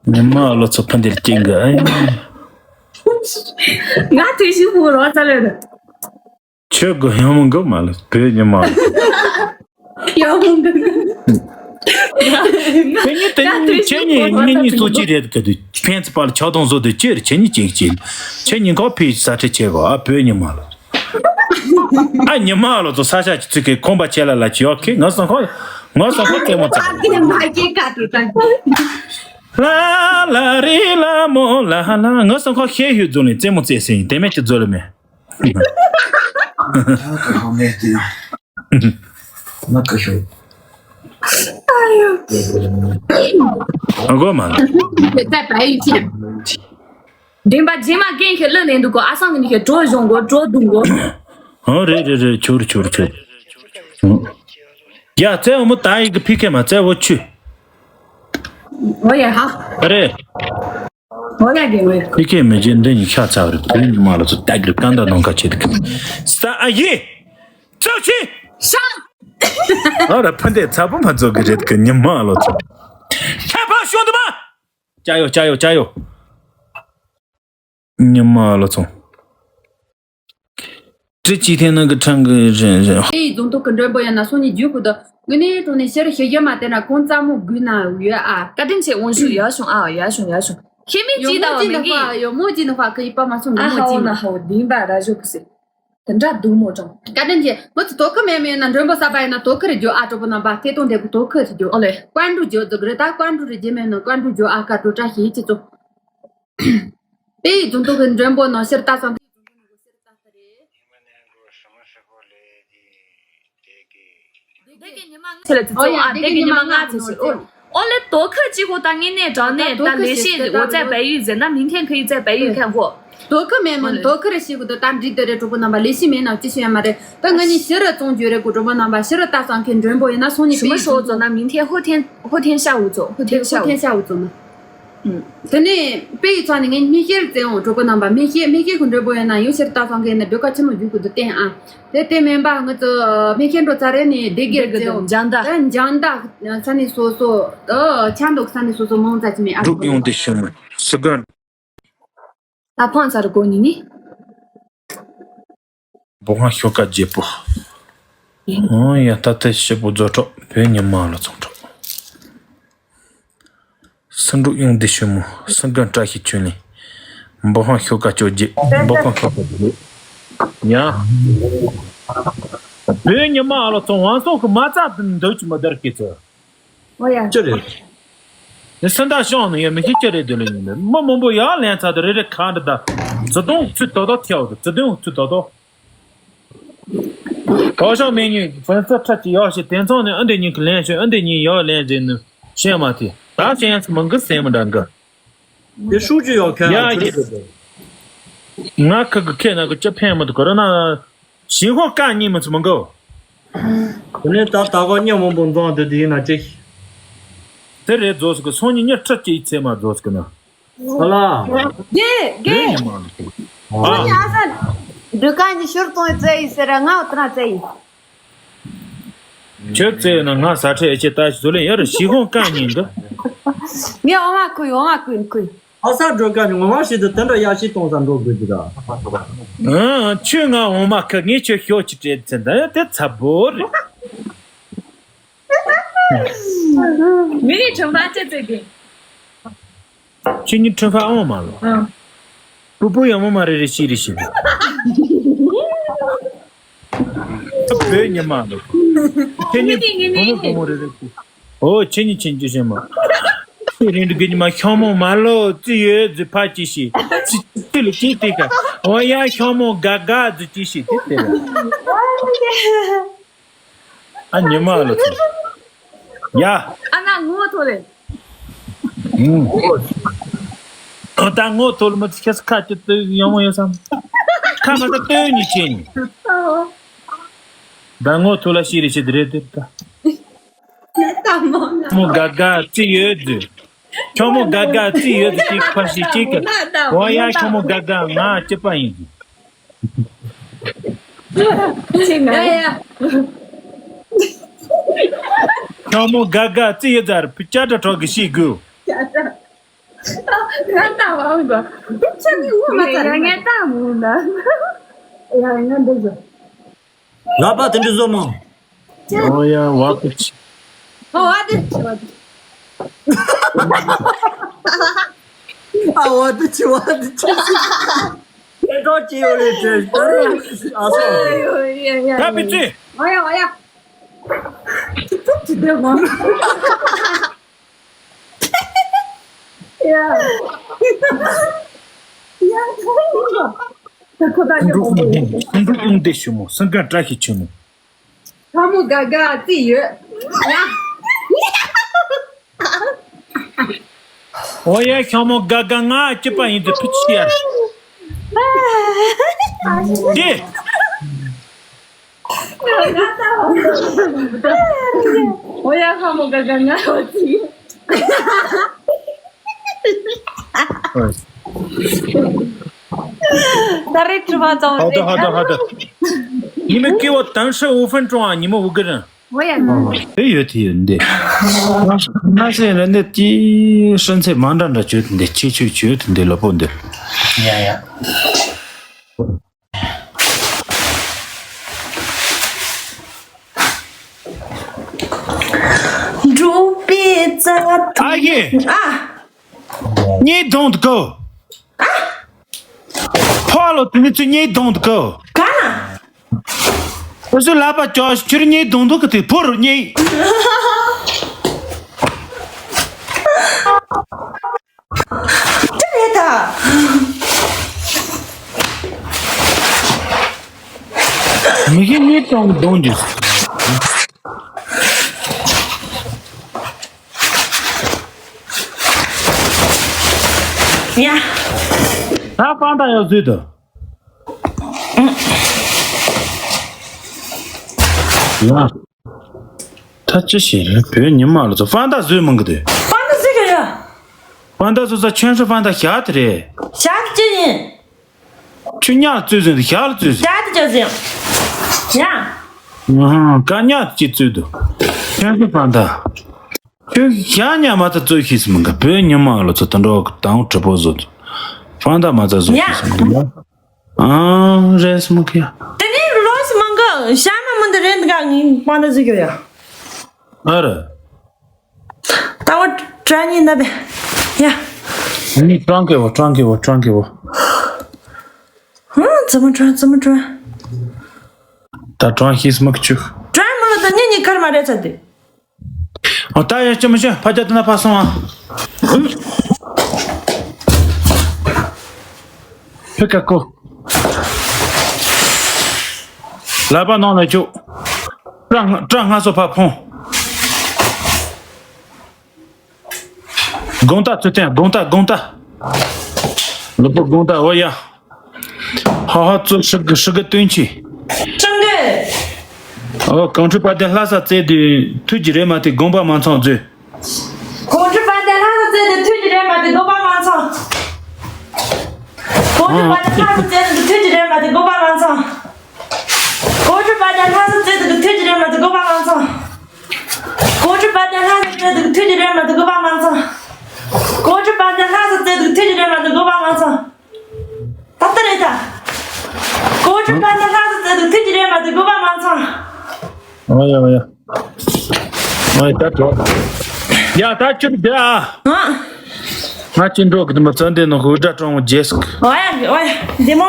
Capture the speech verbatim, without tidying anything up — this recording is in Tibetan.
ཉི་མ་ལོ་ཚོ་ཕན་བདེར་སྐྱེལ་གི། ཨ་ཡ། ང་དུས་ཤིག་ཕུག་རོགས་ཙ་ལས་རེད། ཆོས་གོ་ཡང་མོ་གོ་མ་ལ་བོད་ཉི་མ་ལ། ཡང་མོ་གོ། ཁྱེད་གཉིས་དེ་ཁྱེད་གཉིས་ངེད་གཉིས་གཙོ་ཆེ་རེད་གི་དུས་ཕན་ཚུན་པར་ཆགས་སྡང་བཟོ་དུས་ཅེར་ཁྱེད་གཉིས་གཅིག་གཅིག་ཁྱེད་གཉིས་ཁོ་ཕི་ས་ཁྲི་ཆེ་གོ་ཨ་བོད་ཉི་མ་ལ། ཨ་ཉི་མ་ལ་ཚོ་ས་ཆ་གི་ཚུལ་གི་ཁོམ་པ་ཆེ་ལ་ལ་ཅི་ཡོད་ཁི་ང་སང་ཁོ་ང་སང་ཁོ་ལྟད་མོ་ཙམ། ལ་ལ་རི་ལ་མོ་ལ་ལ་ང་སང་ཁོ་ཤེས་ཡོད་རྫོང་ནས་རྩེད་མོ་རྩེད་སེ་ཡིན་དེ་མེད་ཀྱི་རྫོ་ལ་མེད། ད་ཁོ་མེད་དེ་ཡང་ང་ཁ་ཤོར། ཨ་གོ་མ་ལ། བདེན་པ་རྗེས་མ་རྒན་ཞིག་གླུ་ནས་འདུག་གོ་ཨ་སང་གི་ནི་ཞིག་གྲོ་གཞོང་གོ་གྲོ་བརྡུང་གོ་ཨོ་རེད་རེད་རེད་ཆོར་ཆོར་ཆོར། ཡ་ཙེ་འོ་མོ་ད་ཡི་གི་ཕི་ཁེ་མ་ཙེ་འོ་ཆུ། ཨོ་ཡ་ཧ། རེད། ཨོ་ཡ་གི་ངོས། ཕི་ཁེ་མི་རྗེ་འདི་ཉི་ཤ་ཚ་བ་རེད་བུ་ཉི་མ་ལ་ཚོ་ད་གི་ཀ་འདའ་ནང་ཁ་ཆེ་དི་གི། ས་ཨ་ཡི། ཙོ་ཆི། ཤ། ཨ་ར་ཕ་འདས་ཚ་པོ་མ་ཚོ་གི་རེད་གི་ཉི་མ་ལ་ཚོ། ཁྱད་པར་ཤོང་དུ་མ། ཅ་ཡོ་ཅ་ཡོ་ཅ་ཡོ། ཉི་མ་ལ་ཚོང་། ཀྲི་ཅི་ཐེན་ནང་གི་ཁྲང་གི་རེད་རེད། ཨེ་ཡི་རྫོང་ཐོག་གི་མགྲོན་པོ་ཡིན་ན་སོང་ནས་རྒྱུག་དགོས་དོ། དངོས་གནས་དྲང་གནས་ཕྱིར་ཤི་རྒྱུ་མ་བསྟན་ན་ཁོང་རྩ་མོ་སྒུག་ན་ཡོད་ཨ། བཀའ་དྲིན་ཆེ་དབང་ཞུ་ཡག་བྱུང་ཨ་ཡག་བྱུང་ཡག་བྱུང་། ཤི་མི་ཅི་ད་བ་མི་མི། ཡོ་མོ་ཅི་ནི་ཧ་ཁི་ཡི་པ་མ་སོང་ཨ་ནི་མོ་ཧ་ཅི་འོ་ན་ན་ཧ་འོ་དིན་པ་ར་ཞོ་ཁི་སི། དེ་འདྲ་སྡུག་མོ་དྲང་། བཀའ་དྲིན་ཆེ་མོ་ཚོ་དོ་ཁུ་མེད་མེད་ན་མགྲོན་པོ་གསར་པ་ཡིན་ན་དོ་ཁུ་རེ་རྒྱུ་ཨ་གྲོགས་པོ་རྣམ་པ་ཐེ་གཏོང་འདེབས་གི་དོ་ཁུ་རེ་རྒྱུ་ཨོ་ལེ། ཀོན་ཀྲུ་རྒྱུ་ཟིག་རེད་ད་ཀོན་ཀྲུ་རེ་རྒྱུ་མེད་ན་ཀོན་ཀྲུ་རྒྱུ་ཨ་ཀ་ཀྲུ་བཀྲ་ཤིས་ཡིད་ཆེ་ཚོ། དེ་ཡི་རྫོང་ཐོག་གི་མགྲོན་པོ་ནང་ཕྱིར་ལྟ་ཙམ། ཆེ་ལ་ཙི་ཙི་ཨ་དེ་གི་ཉི་མ་ང་ཚེ་ཞིག་ཨོ་ཨོ་ལེ་དོ་ཁ་ཅི་ཧོ་ད་ངེ་ནས་དྲང་ནས་ད་ལས་བྱེད་ཟིག་འོ་ཙེ་བལ་ཡུལ་ཟེར་ན་མིང་ཐེན་ཁ་ཡུལ་ཙེ་བལ་ཡུལ་ཁན་གོ། དོ་ཁ་མེད་མིན་དོ་ཁ་རེ་ཞིག་གི་དོ་ད་འགྲིག་དེ་རེད་གྲོགས་པོ་རྣམ་པ་ལས་བྱེད་མེད་ན་ཅི་ཞིག་ཡོད་མ་རེད་ད་ང་གཉིས་ཕྱི་རུ་བཙོང་རྒྱུ་རེད་གོ་གྲོགས་པོ་རྣམ་པ་ཕྱི་རུ་ལྟ་ཙམ་ཁན་མགྲོན་པོ་ཡིན་ན་སོང་ནས་ཞུ་མ་ཤོག་ཙོ་ན་མིང་ཐེན་ཧོ་ཐེན་ཧོ་ཐེན་ཤ་འུ་ཙོ་ཧོ་ཐེན་ཤ་འུ་ཙོ་ན། དེ་ནས་དཔེ་ཡི་ཚོགས་ནི་ངས་སྨན་ཤེལ་བཙལ་འོང་གྲོགས་པོ་རྣམ་པ་སྨན་ཤེལ་སྨན་ཤེལ་གི་མགྲོན་པོ་ཡོད་ན་ཡང་ཕྱིར་ལྟ་ཚང་གི་ན་བེ་ཀ་ཆི་མོ་རྒྱུག་གི་འདུག་བསྟན་ཨ། དེ་དེ་མིན་པ་ང་ཚོ་སྨན་ཤེལ་འགྲོ་ཚར་རེ་ནས་སྡེ་དགེ་རེ་བཙལ་འོང་འཇང་ད་ད་འཇང་ད་ས་ནས་སོ་སོ་ཆ་འདོག་ས་ནས་སོ་སོ་མང་ཙམ་ཅི་མེད་ཨ། འགྲུབ་ཡོང་དེ་ཤི་མོ་སུ་ག་ཨ་ཕང་ཚར་གོ་ནི་ནི། བོ་ཧ་ཤོ་ཀ་རྒྱལ་པོ། ཨོ་ཡ་ད་ལྟ་ཞིབ་པོ་རྫོགས་གྲོགས་བོད་ཉི་མ་ལ་ཚོང་གྲོགས། སུ་འགྲོ་ཡོང་འདི་ཤི་མོ་སུ་ག་བཀྲ་ཤིས་ཆོས་གླིང་། འབོ་ཧང་ཤོ་ཀ་ཅོ་རྒྱལ་འབོ་ཁང་ཤོ་ཀ་རྒྱལ་ཡ། བོད་ཉི་མ་ལ་ཚོང་ཝང་སོང་གི་མ་རྩ་འདི་འདོད་ཀྱི་མི་བདར་གི་ཚོ། ཨོ་ཡ། ཅི་རེད། ནི་སུ་འདྲ་ཤོང་ནི་ཡ་མི་ཤེས་ཅི་རེད་འདི་ལ་ཡིན་ནི་མི་མང་པོ་ཡར་ལེན་ཚར་དུ་རེ་རེ་ཁ་འདི་ད་ཚི་དོང་ཚུད་དོ་དོ་ཐེའོ་ཚི་དོང་ཚུད་དོ་དོ། དོ་ཤོག་མེ་ཉུས་ཕན་ཚུན་ཁྲག་ཅིག་ཡོག་ཞིག་དེ་ཚང་ནས་ཨ་འདི་གཉིས་ཀྱི་ལན་ཤོད་ཨ་འདི་གཉིས་ཡོག་ལན་རེད་ནི་ཤེས་མ་ཐེ་ད་ཤེས་ཡང་ཚི་མང་གི་སེམས་མི་འདྲ་འགི། དེ་ཧྲུའུ་ཅི་ཡོག་ཁ་ཡ་ཡ་ཡ། ང་ཁི་གི་ཁེ་ན་གི་ཅི་ཕན་མི་འདུག་གི་ར་ན། ཞིང་ཧོ་ཀ་གཉིས་མི་ཚུ་མི་འགོ། དེ་ནས་ད་ད་ག་མྱི་མང་པོ་འཛོམས་དེ་དེ་ཡིན་ན་ཅི། དེ་རེད་རྫོགས་སི་གི་སང་ཉིན་མྱི་ཁྲི་གཅིག་ཚེ་མ་རྫོགས་སི་གི་ན། ཧ་ལ། དེ་དེ་དགེ། ཉི་མ་ཨ། ཨ་ནི་ཨ་ས་འདྲུ་ཀ་ཉི་ཤུར་གཏོང་ཡི་ཙེ་ཡི་ཟེར་ར་ང་འོ་ཏི་ན་ཙེ་ཡི། ཁྱོད་ཙེ་ཡི་ན་ང་ས་ཁྲའི་ཨེ་ཆེ་ལྟ་ཞིག་བཟོ་ལེ་ཡ་ར་ཞིག་ཧོང་ཀ་ཉིན་འདི། ངས་འོ་མ་ཁུ་ཡི་འོ་མ་ཁུ་ཡི་ཁུ་ཡི། ཨ་ས་འགྲོ་ཀ་ཉི་ངོ་མ་ཞིག་ཏུ་དེ་འདྲ་ཡ་ཞིག་གཏོང་ས་འགྲོ་དགོས་ཀྱི་ར། ཨ་ཁྱོད་ང་འོ་མ་ཁུ་ངས་ཁྱོད་ཞོག་ཅི་སྤྲད་ཚེ་འདི་དེ་ཚ་བོ་རེད། མི་རིགས་ཁྲིམས་པ་ཅི་ཙེ་གི། ཁྱེད་གཉིས་ཁྲིམས་ཕ་ཨང་མ་ལོ། ཨང་། པུ་པུ་ཡང་མོ་མ་རེ་རེ་ཤི་རེ་ཤི་རེ། བོད་ཉི་མ་ལོ། ཁྱེད་གཉིས་བུ་མོ་བུ་མོ་རེ་རེ་ཤི། ཨོ་ཁྱེད་གཉིས་ཁྱེད་ཀྱི་ཤི་མ། ཁྱེད་རིང་དུ་གི་ཉི་མ་ཤོ་མོ་མ་ལོ་ཙི་ཡོད་ཙི་ཕ་ཅི་ཤི། ཙི་ཙི་ལ་ཅི་ཏི་ཀ་ཨོ་ཡ་ཤོ་མོ་ག་ག་ཙི་ཅི་ཤི་ཏི་ཏི་ལ། ཨ་ཉི་མ་ལོ་ཚོ། ཡ། ཨ་ན་ངོ་ཐོ་རེ། ཨུམ། ཨ་ད་ངོ་ཐོ་ལ་མ་ཚི་ཁྱེད་ཁ་ཅི་ཏི་ཡོང་མོ་ཡོད་སམ། ཁ་མ་ད་ཏི་ནི་ཅི་ནི། ད་ངོ་ཐོ་ལ་ཤི་རེ་ཤི་དི་རེ་དི་ད། ཁྱོ་མོ་ག་ག་ཙི་ཡོད་དུ། ཁྱོ་མོ་ག་ག་ཙི་ཡོད་དུ་ཅིག་ཕ་ཤི་ཅིག་གི། འོ་ཡ་ཁྱོ་མོ་ག་ག་ང་ཅི་པ་ཡིན་དུ། ཅི་ང་ཡ། ཁྱོ་མོ་ག་ག་ཙི་ཡོད་ཟེར་བུ་ཅ་ཏྲ་གྲོགས་གི་ཤི་དགོས། ང་ལྟ་བ་འོང་གོ། ཁྱོད་ཀྱིས་ངོ་མ་ཚ་རེད། ང་ལྟ་མོ་ན། ཡ་ང་འདི་ཟོ། ལག་པ་དེ་འདྲ་བཟོ་མོ། ཨོ་ཡ་བ་དུ་ཆི། ཨོ་བ་དུ་ཆི་བ་དུ། ཨ་བ་དུ་ཆི་བ་དུ་ཆི། ཁྱེད་ཚོ་ཅི་ཡོད་རེད་དྲན་ད་རེད་ཨ་སོ། ཨ་ཡོ་ཡ་ཡ། ཡ་པི་ཙི། ཨོ་ཡ་ཨོ་ཡ། ཅི་ཅི་དེ་མ། ཡ། ཡ། ད་ཁོ་ད་ཁོང་ཁྲོ་ཁོང་ཁྲོ་ཁོང་ཁྲོ་ཁོང་དེ་ཞུ་མོ་སེམས་ཁ་བཀྲ་ཤིས་ཆུ་མོ། ཁ་མོ་དགའ་དགའ་ཙི་ཡོད། ཡ། ཨོ་ཡ་ཁྱོད་མོ་དགའ་དགའ་ང་སྐྱིད་པ་ཡིན་དུ་ཕུ་ཆི་ཡ། ཅི། ཨོ་ཡ་ཁ་མོ་དགའ་དགའ་ང་ཨོ་ཙི། ད་རེས་དྲི་བ་ཙམ་好的，好的，好的。你们给我等十五分钟啊，你们五个人。我也能。དེ་ཡོད་དེ་ཡོད་འདི། ང་སེ་ར་འདི་ཅི་སྲིན་ཚེ་མ་འདྲ་འདྲ་བྱོས་དེ་འདི་ཆེ་ཆོས་བྱོས་དེ་འདི་ལ་པོ་འདི། ཡ་ཡ། འབྲུག་པའི་རྩ་ཨ་ཡེ། ཨ། གཉིས་གདོང་དུ་གོ། ཕོ་ལོ་དེ་ནི་ཚུ་གཉིས་གདོང་དུ་གོ། ག་ན། ཨུ་ཚུ་ལ་པ་ཅོ་ཁྱོད་གཉིས་གདོང་དུ་གི་དེ་ཕོ་རུ་གཉིས། ཅི་རེད་ད། མི་གི་གཉིས་གདོང་གདོང་གི། ཡ། ད་པང་ད་ཡོད་ཟིག་ཏུ། ཡ། ད་ཅི་ཞིག་རེད་བོད་ཉི་མ་ལ་ཚོ་པང་ད་བཟོས་མང་གི་དུས། པང་ད་བཟོས་གི་ཡ། པང་ད་བཟོས་ས་ཆོན་ཧྲི་པང་ད་ཞག་དེ་རེད། ཞག་ཅི་ཡིན། ཁྱོད་ཉག་བཙོས་ཟིན་དུ་ཞག་ལ་བཙོས་ཟིན། ཞག་ཏུ་བཙོས་ཟིན། ཡ། ཨ་ཧ། ཀ་ཉག་ཅི་བཙོས་འདུག་ཁྱོད་ཚོ་ཕན་ཐག་ཁྱོད་ཞག་ཉག་མ་ཐག་བཙོས་ཤེས་སུ་མི་འགའ་བོད་ཉི་མ་ལ་ཚོ་དུད་འགྲོ་གི་དང་གྲི་པོ་བཟོ་ཚོ་ཕན་ཐག་མ་ཚ་བཟོ་ཡ། ཤེས་སུ་མི་འགའ། ཨ་རེད་སུ་མི་འགའ། དེ་ནས་ལོ་སུ་མི་འགའ་ཞག་མ་མི་འདི་རེད་འདི་ག་ངའི་ཕན་ཐག་བཟོ་རྒྱུ་ཡ། ཨ་རེད། ད་བ་དྲ་ཉིན་ན་བེ། ཡ། ནི་ཀྲང་གེ་བོ་ཀྲང་གེ་བོ་ཀྲང་གེ་བོ། ཧུང་ཙི་མ་ཀྲང་ཙི་མ་ཀྲང་། ད་ཀྲང་ཤིས་མ་ཀི་ཆུ། ཀྲང་མ་ལ་ད་ནི་ནི་ཁར་མ་རེ་ཚ་དེ། ཨོ་ད་ཡ་ཅི་མ་ཅི་ཕ་ཅ་ཏི་ན་ཕ་སོང་ཨ། ཕི་ཀ་ཀོ། ལ་པ་ནང་ལ་ཅུ། ཀྲང་ཀྲང་སྔ་སོ་ཕ་ཕོང་། དགོང་དག་ཚུལ་བསྟན་དགོང་དག་དགོང་དག་ལུག་པོ་དགོང་དག་འོ་ཡ། ཧ་ཧ་ཙོ་ཧྲི་གི་ཧྲི་གི་སྟོན་ཆེ། ཀྲང་གི། ཨོ་གངས་ཁྲོད་དཔལ་ལྡན་ལྷ་ས་རྩེ་དུས་མཐུད་ཀྱི་རེད་མ་དེ་དགོངས་པ་མ་ཚོམས་མཛོད། གངས་ཁྲོད་དཔལ་ལྡན་ལྷ་ས་རྩེ་དུས་མཐུད་ཀྱི་རེད་མ་དེ་དགོངས་པ་མ་ཚོམས། གངས་ཁྲོད་དཔལ་ལྡན་ལྷ་ས་རྩེ་དུས་མཐུད་ཀྱི་རེད་མ་དེ་དགོངས་པ་མ་ཚོམས། གངས་ཁྲོད་དཔལ་ལྡན་ལྷ་ས་རྩེ་དུས་མཐུད་ཀྱི་རེད་མ་དེ་དགོངས་པ་མ་ཚོམས། གངས་ཁྲོད་དཔལ་ལྡན་ལྷ་ས་རྩེ་དུས་མཐུད་ཀྱི་རེད་མ་དེ་དགོངས་པ་མ་ཚོམས། གངས་ཁྲོད་དཔལ་ལྡན་ལྷ་ས་རྩེ་དུས་མཐུད་ཀྱི་རེད་མ་དེ་དགོངས་པ་མ་ཚོམས། ད་ལྟ་རེད་ད། གངས་ཁྲོད་དཔལ་ལྡན་ལྷ་ས་རྩེ་དུས་མཐུད་ཀྱི་རེད་མ་དེ་དགོངས་པ་མ་ཚོམས། ཨོ་ཡ་ཨོ་ཡ། ཨོ་ཡ་ད་འགྲོ། ཡ་ད་ཁྱོད་འདི་ཨ། ཨ། ང་ཅི་འགྲོ་གི་འདི་མ་ཚོན་འདི་ནང་ཧུ་སྒྲ་གྲོང་རྗེས་སུ། ཨོ་ཡ་ཨོ་ཡ་འདི་མོ།